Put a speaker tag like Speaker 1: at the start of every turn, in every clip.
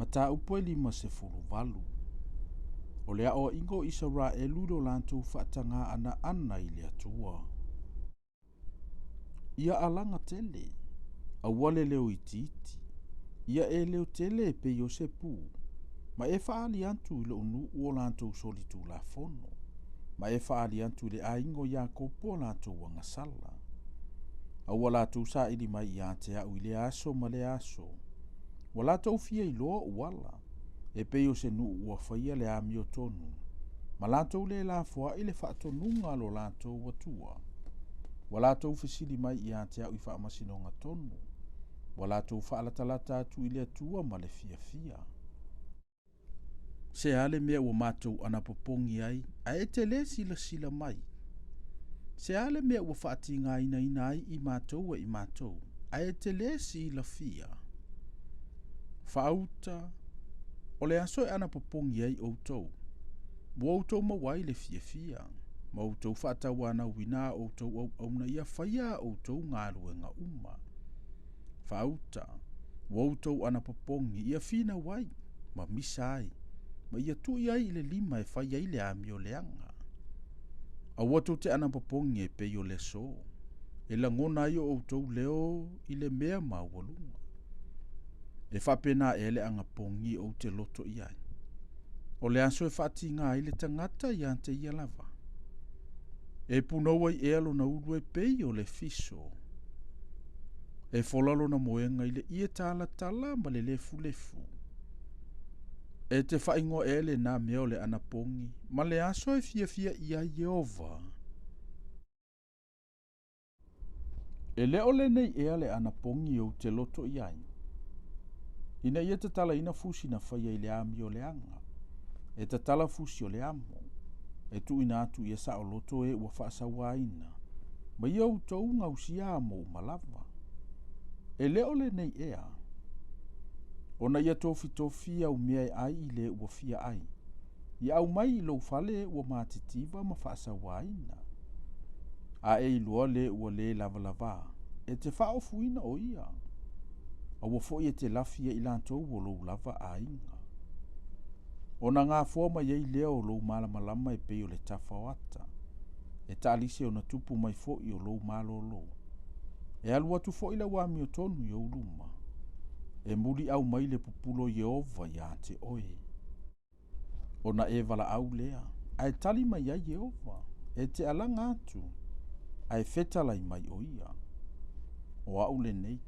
Speaker 1: Mataupu e 58. O le aoaiga o Isaraelu i lo latou faatagā ʻana i le Atua. Ia alaga tele, aua le leo itiiti, ia e leo tele e pei o se pū, ma e faaali atu i lou nuu o latou solitulafono, ma e faaali atu i le aiga o Iakopo a latou agasala. A ua latou saili mai ia te au i lea aso ma lea aso, ua latou fia iloa oʻu ala, e pei o se nuu ua faia le amiotonu, ma latou le lafoai le faatonuga a lo latou Atua. Ua latou fesili mai ia te au i faamasinoga tonu, ua latou faalatalata atu i le Atua ma le fiafia. Se a le mea ua matou anapopogi ai, ae e te lē silasila mai? Se a le mea ua faatigāinaina ai i matou e i matou, ae e te lē silafia? Faauta, o le aso e anapopogi ai outou, ua outou maua ai le fiafia, ma outou faatauanauina a outou auauna ia faia a outou galuega uma. Faauta, ua outou anapopogi ia finau ai, ma misa ai, ma ia tui ai i le lima e fai ai le amio leaga. Aua tou te anapopogi e pei o le aso, e lagona ai o outou leo i le mea maualuga. E faapena ea le anapogi ou te loto i ai. O le aso e faatigā ai le tagata ia te ia lava. E punou ai ea lona ulu e pei o le fiso. E fola lona moega i le ie talatala ma le lefulefu. E te faaigoa ea lenā mea o le anapogi ma le aso e fiafia i ai Ieova? E le o lenei ea le anapogi ou te loto i ai, ina ia tatalaina fusi na faia i le amio leaga, e tatala fusi o le amo, e tuuina atu ia saoloto e ua faasauaina, ma ia outou gausia amo uma lava. E le o lenei ea, ona ia tofitofi au mea e ai i le ua fia ai, ia aumai i lou fale ua matitiva ma faasauaina. A e iloa le ua lē lavalavā, e te faaofuina o ia. Aua foi e te lafi ia i latou o lou lava aiga. Ona gafoa mai ai lea o lou malamalama e pei o le tafa o ata, e taalise ona tupu mai foi o lou malōlō. E alu atu foi lau amiotonu i ou luma, e muliau mai le pupulo o Ieova iā te oe. Ona e valaau lea, ae tali mai ai Ieova, e te alaga atu, ae fetalai mai o ia. O au lenei,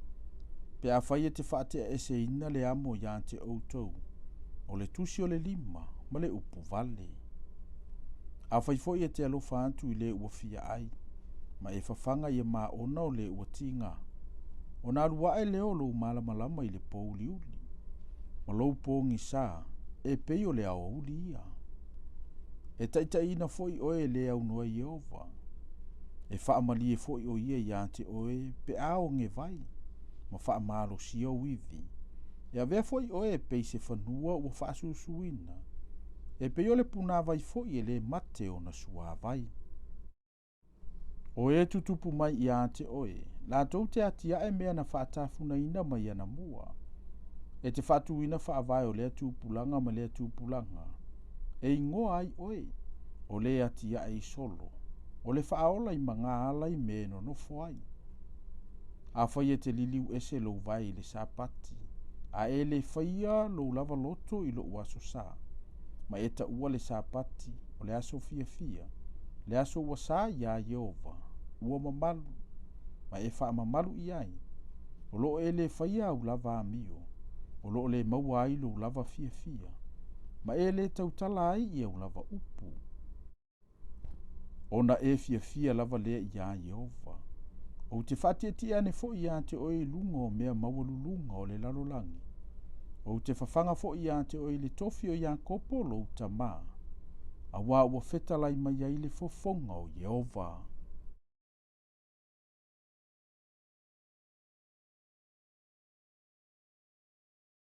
Speaker 1: pe afai e te faateaeseina le amo iā te outou, o le tusi o le lima ma le upu vale. Afai foi e te alofa atu i le ua fia ai, ma e fafaga ia maona o le ua tigā, ona alu ae lea o lou malamalama i le pōuliuli, ma lou pōgisā e pei o le aoauli ia. E taitaiina foi oe e le aunoa e Ieova, e faamalie foi o ia iā te oe pe a ogevai, ma faamalosia ou ivi. E avea foi oe e pei se fanua ua faasusuina, e pei o le punāvai foi e lē mate ona suāvai. O e tutupu mai iā te oe, latou te atiae mea na faatafunaina mai anamua. E te faatūina faavae o lea tupulaga ma lea tupulaga, e igoa ai oe, o le atiae i solo, o le faaola i magaala i mea e nonofo ai. Afai e te liliu ese lou vae i le Sapati, a e le faia lou lava loto i lou aso sa, ma e taua le Sapati, o le aso fiafia, le aso ua sa iā Ieova, ua mamalu, ma e faamamalu i ai, o loo e le faia au lava amio, o loo le maua ai lou lava fiafia, ma e le tautala ai i au lava upu. Ona e fiafia lava lea iā Ieova. Ou te faatietie ane foi iā te oe i luga o mea maualuluga o le lalolagi. Ou te fafaga foi iā te oe i le tofi o Iakopo lou tamā, auā ua fetalai mai ai le fofoga o Ieova.